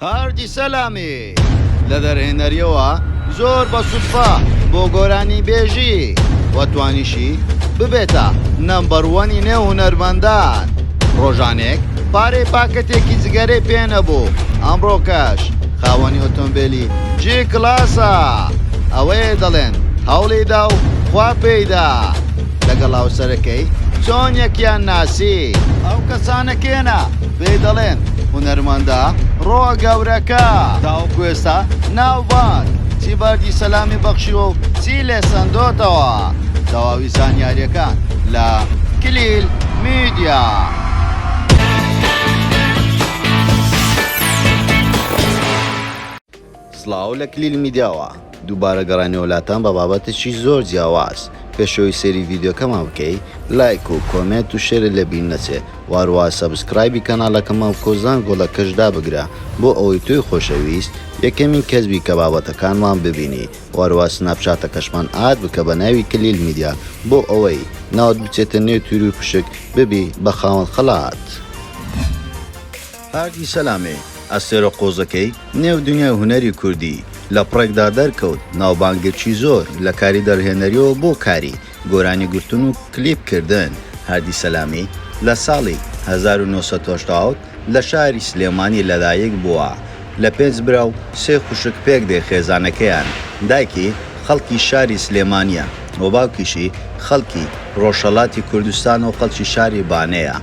هاردی سەلامی لە دەرهێنەریەوە زۆر بە سودفە بۆ گۆرانیبێژی و توانیشی ببێتە نەمبەر وەنی نێو هونەرمەندان. ڕۆژانێک پارەی پاکەتێکی جگەرەی پێ نەبوو، ئەمڕۆکەش خاوەنی ئۆتۆمبێلی جی کلاسە. ئەوەیە دەڵێن هەوڵی دا و خوا پێی دا. لەگەڵ هاوسەرەکەی چۆن یەکیان ناسی؟ ئەو کەسانە کێنە پێی دەڵێن هونەرمەندە ڕۆ گەورەکە؟ تاوەکو ئێستا ناوبانگ چی بەردی سەلامی بەخشیوە و چی لێ سەندۆتەوە؟ تەواوی زانیاریەکان لە کلیل میدیا. سڵاو لە کلیل میدیاوە دووبارە گەڕاینەوە لاتان بە بابەتێکی زۆر جیاواز پێش ئەوەی سەیری ڤیدیۆکەمان بکەی لایک و comment و share ت لەبیر نەچێ واروا subscribe ی کەناڵەکەمان بکە و زەنگۆڵەکەش دابگرە بۆ ئەوەی تۆی خۆشەویست یەکەمین کەس بی کە بابەتەکانمان ببینی واروا سناپچاتەکەشمان add بکە بە ناوی کلیل میدیا بۆ ئەوەی ناوت بچێتە نێو تیرو پشک ببی بە خاوەن خەڵات. هاردی سەلامێ، ئەستێرە قۆزەکەی نێو دنیای هونەری کوردی، لە پڕێکدا دەرکەوت، ناوبانگێکی زۆر لە کاری دەرهێنەریەوە بۆ کاری گۆرانی گوتن و کلیپ کردن. هاردی سەلامی لە ساڵی 1987 لە شاری سلێمانی لەدایک بووە، لە پێنج برا و سێ خوشک پێکدێ خێزانەکەیان، دایکی خەڵکی شاری سلێمانییە و باوکیشی خەڵکی ڕۆژهەڵاتی کوردستان و خەڵکی شاری بانەیە.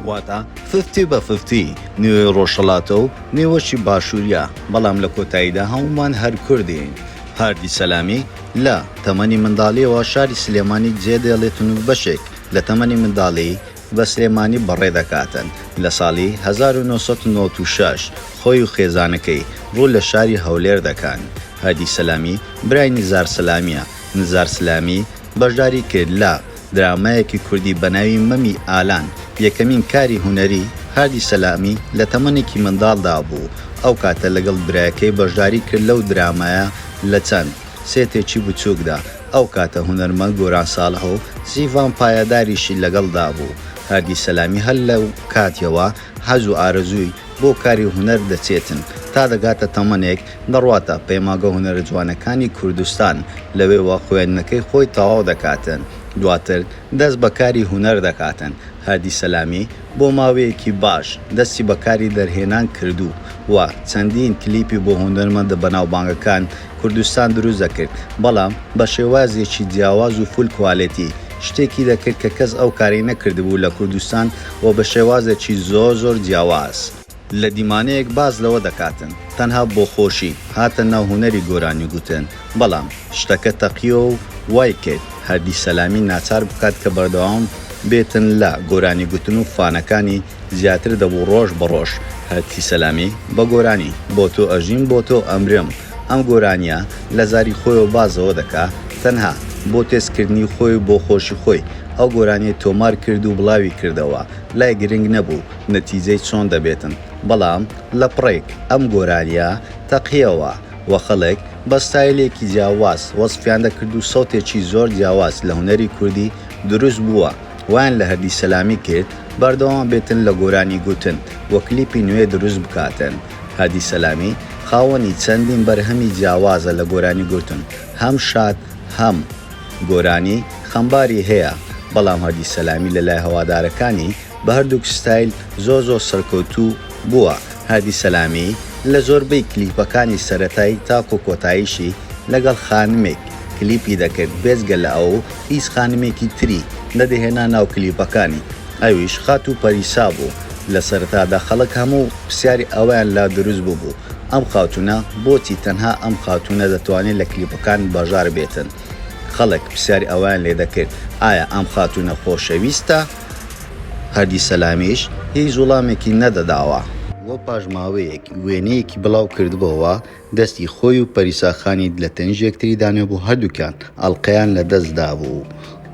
واتە fifty بە fifty، نیوەی ڕۆژهەڵاتە و نیوەشی باشووریە، بەڵام لە کۆتاییدا هەموومان هەر کوردین. هاردی سەلامی لە تەمەنی منداڵیەوە شاری سلێمانی جێدێڵێتن و بەشێک لە تەمەنی منداڵی بە سلێمانی بەڕێ دەکاتن. لە ساڵی 1996 خۆی و خێزانەکەی ڕوو لە شاری هەولێر دەکەن. هاردی سەلامی برای نزار سەلامیە. نزار سلامی بەشداری کرد لە درامایەکی کوردی بە ناوی مەمی ئالان، یەکەمین کاری هونەری هاردی سەلامی لە تەمەنێکی منداڵدا بوو، ئەو کاتە لەگەڵ برایەکەی بەشداری کرد لەو درامایە لە چەند سێتێکی بچووکدا، ئەو کاتە هونەرمەند گۆران ساڵح و زیڤان پایەداریشی لەگەڵدا بوو، هاردی سەلامی هەر لەو کاتیەوە حەز و ئارەزووی بۆ کاری هونەر دەچێتن تا دەگاتە تەمەنێک دەڕواتە پەیمانگە هونەرە جوانەکانی کوردستان لەوێوە خوێندنەکەی خۆی تەواو دەکاتن دواتر دەست بە کاری هونەر دەکاتن هادی سەلامی بۆ ماوەیەکی باش دەستی بە کاری دەرهێنان کردوو و چەندین کلیپی بۆ هونەرمەندە بەناوبانگەکان کوردستان دروست دەکرد بەڵام بە شێوازێکی جیاواز و full quality شتێکی دەکرد کە کەس ئەو کارەی نەکردبوو لە کوردستان و بە شێوازێکی زۆر زۆر جیاواز. لە دیمانەیەک باس لەوە دەکاتن تەنها بۆ خۆشی هاتە ناو هونەری گۆرانی گوتن بەڵام شتەکە تەقیەوە و وای کرد هەردی سەلامی ناچار بکات کە بەردەوام بێتن لە گۆرانی گوتن و فانەکانی زیاتر دەبوو ڕۆژ بە ڕۆژ هەردی سەلامی بە گۆرانی بۆ تۆ ئەژیم بۆ تۆ ئەمرم ئەم گۆرانیە لە زاری خۆیەوە باس لەوە دەکا تەنها بۆ تێست کردنی خۆی و بۆ خۆشی خۆی ئەو گۆرانیەی تۆمار کرد و بڵاوی کردەوە لای گرنگ نەبوو نەتیجەی چۆن دەبێتن بەڵام لە پڕێک ئەم گۆرانیە تەقیەوە و خەڵک بە ستایلێکی جیاواز وەسفیان دەکرد و سەوتێکی زۆر جیاواز لە هونەری کوردی دروست بووە وایان لە هەردی سەلامی کرد بەردەوام بێتن لە گۆرانی گوتن و کلیپی نوێ دروست بکاتن هەردی سەلامی خاوەنی چەندین بەرهەمی جیاوازە لە گۆرانی گوتن هەم شاد هەم گۆرانی خەمباری هەیە بەڵام هەردی سەلامی لە لای هەوادارەکانی بە هەردووک ستایل زۆر زۆر سەرکەوتوو بووە، هادی سەلامی لە زۆربەی کلیپەکانی سەرەتای تاکو کۆتاییشی لەگەڵ خانمێک کلیپی دەکرد بێجگە لە ئەو هیچ خانمێکی تری نەدەهێنا ناو کلیپەکانی ئەویش خاتوو پەریسا بوو، لە سەرەتادا خەڵک هەموو پرسیاری ئەوەیان لا دروست ببوو ئەم خاتوونە بۆچی تەنها ئەم خاتوونە دەتوانێت لە کلیپەکان بەژار بێتن؟ خەڵک پرسیاری ئەوەیان لێدەکرد ئایا ئەم خاتوونە خۆشەویستە؟ هەردی سەلامیش هیچ وڵامێکی نەدەداوە. وە پاش ماوەیەک وێنەیەکی بڵاو کردبۆوە دەستی خۆی و پەریسا خانی لە تەنیشت یەکتری دانابوو هەردووکیان ئەڵقەیان لە دەست دابوو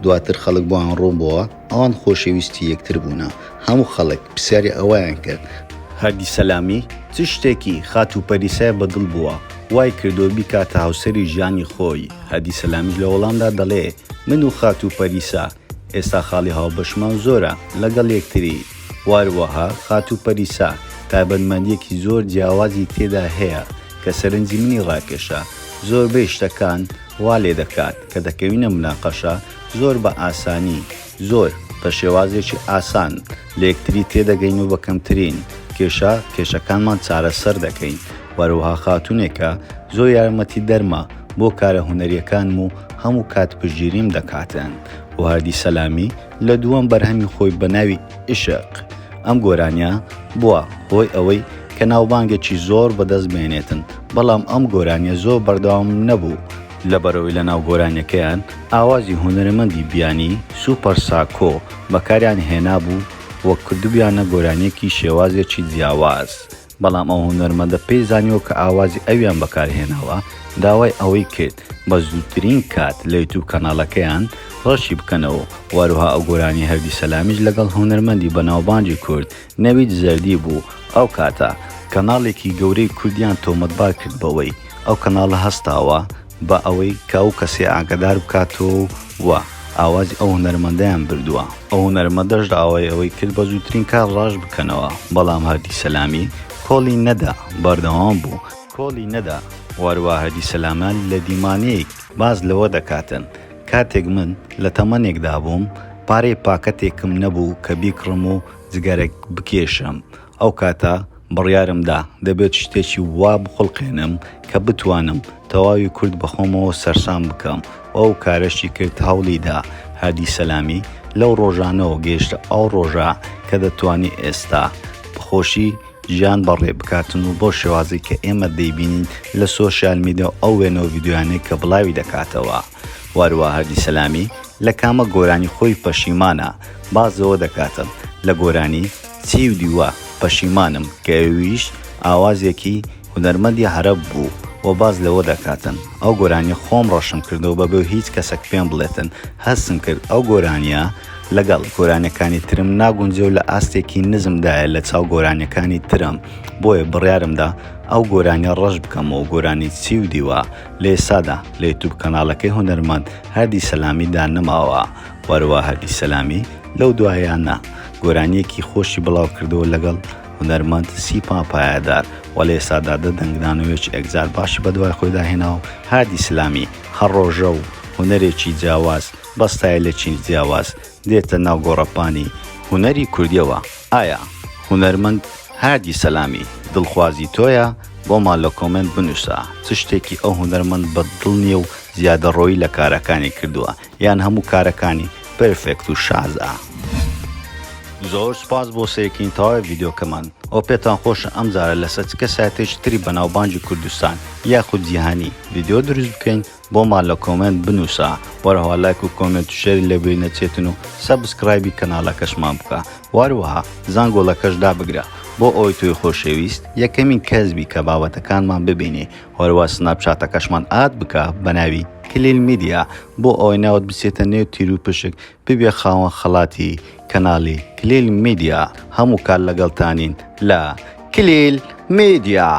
دواتر خەڵک بۆیان ڕوون بۆوە ئەوان خۆشەویستی یەکتر بوونە هەموو خەڵک پرسیاری ئەوەیان کرد هەردی سەلامی چ شتێکی خاتوو پەریسای بە دڵ بووە وای کردووە بیکاتە هاوسەری ژیانی خۆی هەردی سەلامیش لە وەڵامدا دەڵێ من و خاتوو پەریسا ئێستا خاڵی هاوبەشمان زۆرە لەگەڵ یەکتری، وهەروەها خاتوو پەریسا. تایبەتمەندییەکی زۆر جیاوازی تێدا هەیە کە سەرنجی منی ڕاکێشا، زۆربەی شتەکان وا لێدەکات کە دەکەوینە مناقەشە زۆر بە ئاسانی، زۆر بە شێوازێکی ئاسان لە یەکتری تێدەگەین و بە کەمترین کێشە کێشەکانمان چارەسەر دەکەین و هەروەها خاتوونێکە زۆر یارمەتیدەرمە بۆ کارە هونەریەکانم و هەموو کات پشتگیریم دەکاتن و هەردی سەلامی لە دووەم بەرهەمی خۆی بە ناوی ئیشق ئەم گۆرانیە بووە هۆی ئەوەی کە ناوبانگێکی زۆر بەدەست بهێنێتن بەڵام ئەم گۆرانیە زۆر بەردەوام نەبوو لەبەرئەوەی لەناو گۆرانیەکەیان ئاوازی هونەرمەندی بیانی سوپەر ساکۆ بەکاریان هێنابوو و کردبویانە گۆرانیەکی شێوازێکی جیاواز بەڵام ئەو هونەرمەندە پێی زانیوە کە ئاوازی ئەویان بەکارهێناوە داوای ئەوەی کرد بە زووترین کات لە یوتوب کەناڵەکەیان ڕەشی بکەنەوە و هەروەها ئەو گۆرانی هەردی سەلامیش لەگەڵ هونەرمەندی بەناوبانگی کورد نەوید زەردی بوو ئەو کاتە کەناڵێکی گەورەی کوردیان تۆمەتبار کرد بەوەی ئەو کەناڵە هەستاوە بە ئەوەی کە ئەو کەسەی ئاگادار بکاتەوە و ئاوازی ئەو هونەرمەندەیان بردووە، ئەو هونەرمەندەش داوای ئەوەی کرد بە زووترین کات ڕاست بکەنەوە، بەڵام هەردی سەلامی کۆڵی نەدا بەردەوام بوو، کۆڵی نەدا، وەروا هەردی سەلامە لە دیمانەیەک باس لەوە دەکاتن کاتێک من لە تەمەنێکدا بووم پارەی پاکەتێکم نەبوو کە بیکڕم و جگەرەک بکێشم، ئەو کاتە بڕیارم دا دەبێت شتێکی وا بخوڵقێنم کە بتوانم تەواوی کورد بە خۆمەوە سەرسام بکەم و ئەو کارەشی کرد هەوڵی دا هادی سەلامی لەو ڕۆژانەوە گەیشتە ئەو ڕۆژە کە دەتوانی ئێستا بە خۆشی ژیان بەڕێ بکاتن و بەو شێوازەی کە ئێمە دەیبینین لە سۆشیال میدیا و ئەو وێنە و ڤیدیۆیانەی کە بڵاوی دەکاتەوە. واروا هەردی سەلامی لە کامە گۆرانی خۆی پەشیمانە باس لەوە دەکاتن لە گۆرانی چی و دیوە پەشیمانم کە ئەویش ئاوازێکی هونەرمەندی عەرەب بوو و باس لەوە دەکاتن ئەو گۆرانیە خۆم ڕەشم کردەوە بەبێ هیچ کەسەک پێم بڵێتن هەستم کرد ئەو گۆرانیە لەگەڵ گۆرانیەکانی ترم ناگونجێ و لە ئاستێکی نزمدایە لە چاو گۆرانیەکانی ترم بۆیە بڕیارمدا ئەو گۆرانیە ڕەش بکەمەوە گۆرانی چی و دیوە لە ئێستادا لە یوتوب کەناڵەکەی هونەرمەند هەردی سەلامی دا نەماوە وەروا هەردی سەلامی لەو دوایانە گۆرانیەکی خۆشی بڵاو کردەوە لەگەڵ هونەرمەند سیپا پایەدار وە لە ئێستادا دە دەنگدانەوەیەکی ئێکجار باشی بەدوای خۆیدا هێنا و هادی سلامی هەر ڕۆژە و هونەرێکی جیاواز بە ستایلێکی جیاواز دێتە ناو گۆڕەپانی هونەری کوردیەوە ئایا هونەرمەند هادی سەلامی دڵخوازی تۆیە؟ بۆمان لە کۆمێنت بنوسە چ شتێکی ئەو هونەرمەند بە دڵ نیە و زیادەڕۆیی لە کارەکانی کردوە یان هەموو کارەکانی perfect و شازە. زۆر سوپاس بۆ سەیرکردنی تەواوی ڤیدیۆکەمان ئەوە پێتان خۆشە ئەمجارە لەسەر چ کەسایەتێکی تری بەناوبانگی کوردستان یاخود جیهانی ڤیدیۆ دروست بکەین بۆمان لە comment بنوسە وەرەوە لایک و comment و share ی لەبیر نەچێتن و subscribe ی کەناڵەکەشمان بکە واروەها زەنگۆڵەکەش دابگرە بۆ ئەوەی تۆی خۆشەویست یەکەمین کەس بی کە بابەتەکانمان ببینی وەروا سناپچاتەکەشمان add بکە بەناوی کلیل میدیا بۆ ئەوەی ناوت بچێتە نێو تیرو پشک ببیە خاوەن خەڵاتی کەناڵی کلیل میدیا هەموو کات لەگەڵتانین لە کلیل میدیا.